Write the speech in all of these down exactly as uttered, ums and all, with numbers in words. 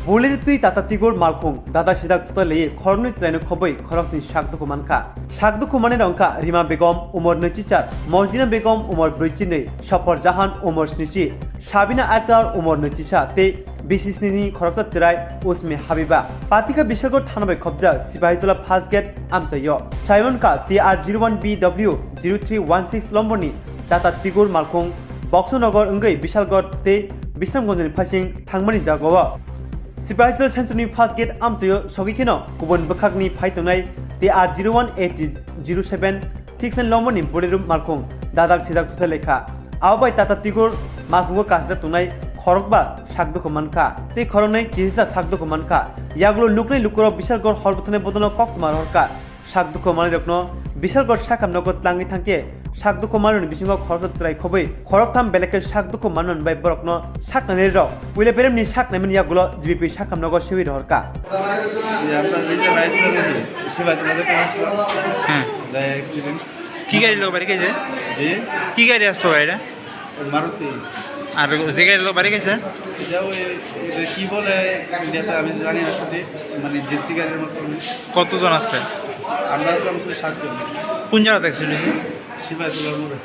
Buliri twi Tata Tigor malkhung, dada sidak tuta lei khoroknwi chwraino khobwi khoroknwi sak dukhu mankha. Sak dukhu manwi rok wngkha Rima Begum, umor nwichichar, Mojina Begum, umor brwichinwi, Sopor Jahan, umor snichi, Sabina Akhtar, umor nwichisa tei bisisnini khoroksa chwrai Usmi Habiba. Patika Bishalgarh thana bai khobjak Sipahijola first gate amchaio. Saimankha T R zero one B W zero three one six lomboni Tata Tigor malkhung Boxonagar wngwi Bishalgarh tei Bisramganjni phasing thangmani jagao. Sipahijola Centreni first gate amchaio sogwi kheno kubun bwkhakni phai tongnai T R zero one eight zero seven six nine lomboni Bolero malkhung dadak sidak thuthai laikha. Abo bai Tata Tigor malkhungo kasijak tongnai khorokba sak dukhu mankha tei khoroknwi kisisa sak dukhu mankha. Yagulo nuknai lukurok Bishalgarh hor bwtharnai bodolno koktwma rohorkha. Sak dukhu manwirokno Bishalgarh sakhamnogo tlangwi thangkhe sak dukhu manwirokni bisingo khoroksa chwrai khobwi khoroktham belai khe sak dukhu manwi bai borokno saknainairok puila beremni saknaimani yagulo G B P sakhamnogo sewi rohorkha. এই আপনার এই যে রাইস লেবু কি? সে বাজারে তো আসলো। হ্যাঁ। যাই অ্যাক্সিডেন্ট। কি গাড়ি লোক বাড়ি গেছে? জি। কি গাড়ি আসতো গাড়িটা? মারুতি। আর যে গাড়ি লোক বাড়ি গেছে? এটা ওই, ওই কি বলে ইন্ডিয়াতে আমি জানি না সঠিক, মানে জিপসি গাড়ির মতো। কতজন আসতে? আমরা আসলাম শুধু সাতজন। কোন জায়গাতে অ্যাক্সিডেন্ট হয়েছে? সিপাহীজলার মোড়ে।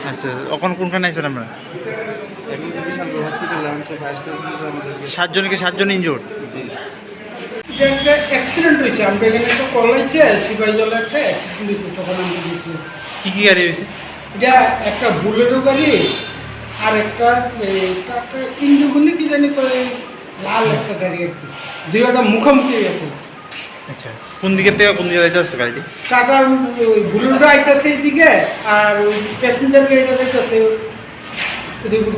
আচ্ছা, এখন কোনখানে আছেন আপনারা? এখন তো বিশালগড় হসপিটালে আনছে, ফায়ার সার্ভিস আমাদেরকে। সাতজনকে সাতজন ইনজুর্ড? জি। এটা একটা অ্যাক্সিডেন্ট হয়েছে, আমরা এখানে একটা কল আইছে, সিপাহীজলা একটা অ্যাক্সিডেন্ট হয়েছে, তখন আমরা গেছি। কি কি গাড়ি হয়েছে? এটা একটা বুলেরো গাড়ি আর একটা, এই, একটা ইন্ডিগো কি জানি করে, লাল একটা গাড়ি আর কি। দুইটা মুখোমুখি আছে। আচ্ছা, কোন দিকে থেকে কোন দিকে যাইতে আসছে গাড়িটি? টাটা ওই বুলেরো আইতাছে এইদিকে, আর ওই প্যাসেঞ্জার গাড়িটা যাইতাছে ওই দিকে।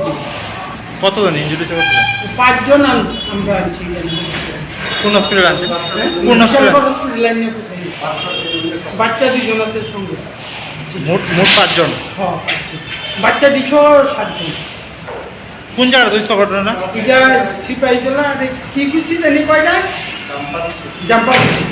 কতজন ইনজুরি হয়েছে কতজন? পাঁচজন আম-, আমরা আনছি এখানে। কোন হসপিটাল আনছে? হ্যাঁ? কোন হসপিটাল? সরকার হসপিটাল লাইনে পৌঁছাই। বাচ্চা দুইজন আছে সঙ্গে। মোট, মোট পাঁচজন? হ্যাঁ, পাঁচজন। বাচ্চা দুইশো সাতজন। কোন জায়গাটা হয়েছে ঘটনা? এটা সিপাহীজলা, আর কি কিছু জানি কয়টা? জাম্পাকুচি।